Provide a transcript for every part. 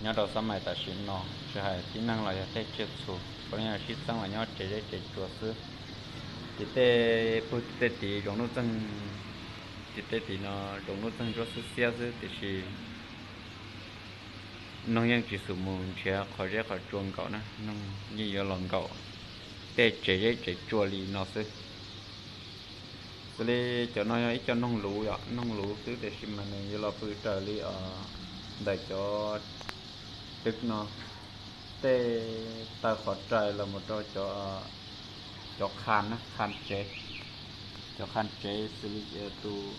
Nyob rau xab mais tam sim no, tsis hais tib neeg los yog tej tsiaj txhu, puav leej yog sib txeeb los nyob tsev zeb tsev tsua xwb. Ces tej pug tej tim zoov nuj txeeg, ces tej tim no zoov nuj txeeg ntsuab xwb xiab xwb, tiam sis noog yeej tsis xum mus nrhiav qhov zeb qhov tsua nkaum na, noog yeej yuav los nkaum tej tsev zeb tsev tsua li no xwb. Xws li cov no yog ib co noog luv yom, noog luv xwb, tiam sis mas nws yuav los pw raws li ntawm cov twg no, tej taw qhov rais los mus rau cov, cov qha na, qha tsev, cov qha tsev xws li tus,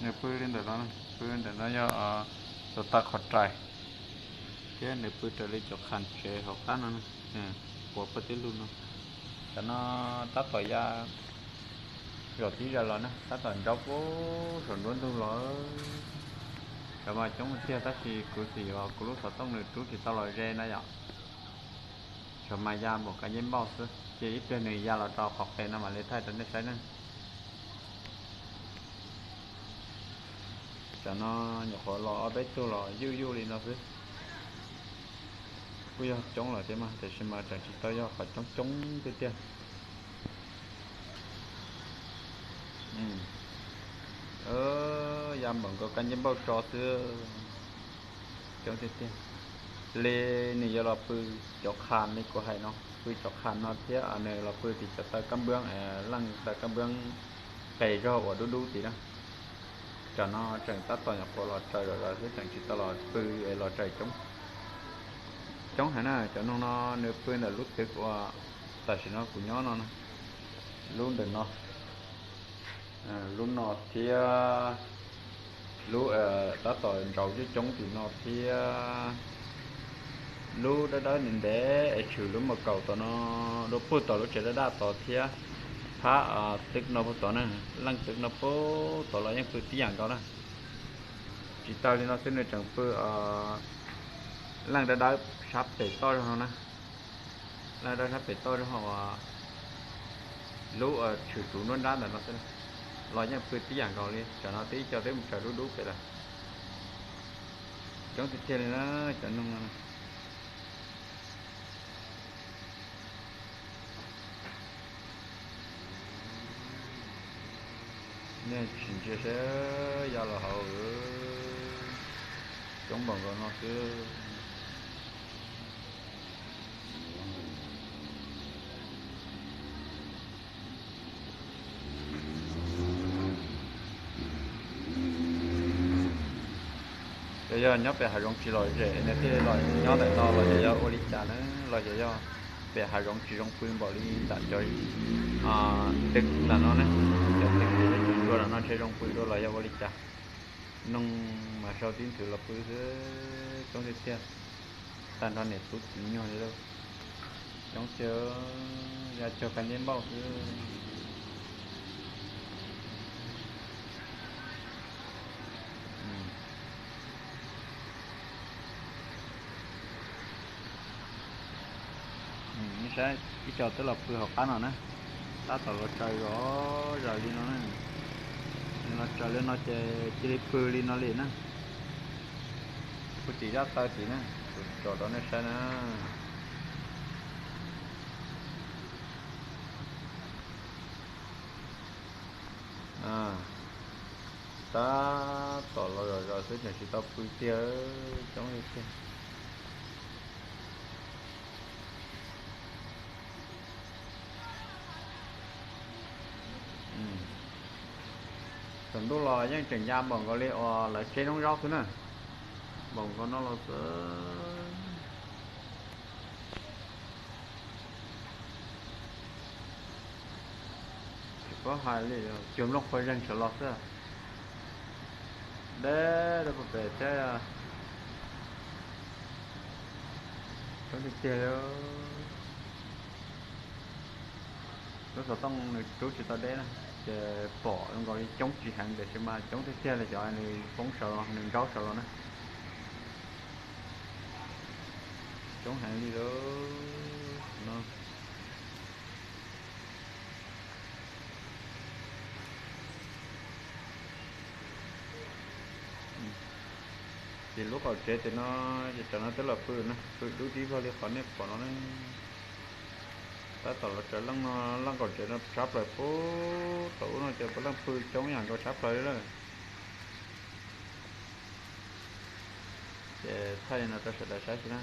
nws pw li ntawm no, pw ntawm no yog tus taw qhov rais, thiab nws pw raws li cov qha tsev hauv qab no, quav pawg tib lug no. Cov no tab tom ya zaum tib zaug los na, tab tom ntsaub puag saum nruab ntug los. Cov mas coob tiag, tab sis kuv xav tias kuv lub xov tooj nws rub tsis tau los ze na yom. Cov mas ya npaum kab ncej npauj xwb, ces ib pliag nws ya los rau qhov qes no mam li thaij rau nej saib ne. Cov no nyuam qhuav los ob peb tug los yuj yuj li no xwb. Kuj yog coob lawm thiab mas, tiam sis mas tseem tsis tau yog qhov coob coob tiag tiag. Ya npaum nkaus kab ncej npauj tso xwb. Coob tiag tiag. Li nws yuav los pw cov qha li kuv hais no, pw cov qha no thiab nws los pw tim cov taw kab npab, leej taw kab npab qes zog uas dub dub tid na. Cov no tseem tab tom nyuam qhuav los raws zom zaws xwb, tseem tsis tau los pw los raws coob. Coob heev na, cov noog no nws pw ntawm lub twg uas tam sim no kuv nyob no, lub ntawm no, lub no thiab lub tab tom ntsauv coob coob tim no thiab lub dawb dawb ntev ntev es tshwm lub mos kaum tom no, rau puag tom lub tsev daj daj tod thiab, phab twg no puag tod na, leej twg no puag tod los yeej pw tib yam nkaus na. Tsis tag li no xwb nws tseem pw leej dawb dawb sab pem toj zog no na, leej dawb sab pem toj zog uas lub tshwm tsuv nruab nrab ntawm no xwb, los yeej pw tib yam nkaus li. Cov no twb ib co twb mus raws dub dub pem lawm. Coob tiag tiag li na, cov noog no. Nej sim ntsia seb ya los hauv, coob npaum nkaus no xwb. Yog, yog nyob pem hav zoov tsis lom zem nws thiaj los nyob ntawm no los yog yog ua li cas na, los yog yog pem hav zoov tsis zoo pw npaum li ntawm cov twg ntawm no ne, cov twg tsis zoo pw dua ntawm no ntshe zoo pw dua los yog ua li cas. Noog mas sau tib nthwv los pw xwb, coob tiag tiag, tag nrho niam tub txiv nyuag li lauj. Coob tiag, ya cog kab ncej npauj xwb. Saib ib co twb los pw hauv qab no na, tab tom los tsaws zom zaws li no na. Los tsaws li no ces cia li pw li no li na. Puag tim zaj taw tim na, tsom rau nej saib na. Tab tom los zom zaws xwb tseem tsis tau pw tiag, coob li tiag. Tsaus ntuj los yeej tseem ya npaum nkaus li uas lawv tseb noob zaub xwb na. Npaum nkaus no los xwb. Tsis paub hais li, cuag nplooj qhuav zeeg sawv los xwb. Deb rau puag pem thiab. Coob tiag tiag li. Lub xov tooj nws rub tsis tau deb na, ces pom zoo nkaus li coob tsis heev tiam sis mas coob tiag tiag li cov nws poob sawv los nws ntsaub sawv los na. Coob heev li lawm no. Ces lub qaum tsev tim no ces tam no twb los pw na, pw dub dib vog li qhov nej pom no ne. Tab tom los tsaws leej no, leej qaum tsev no tshab plaws pub tom ub no ces puav leej pw coob yam nkaus tshab plaws li lawm. Ces thaij li no rau sawv daws saib xwb na.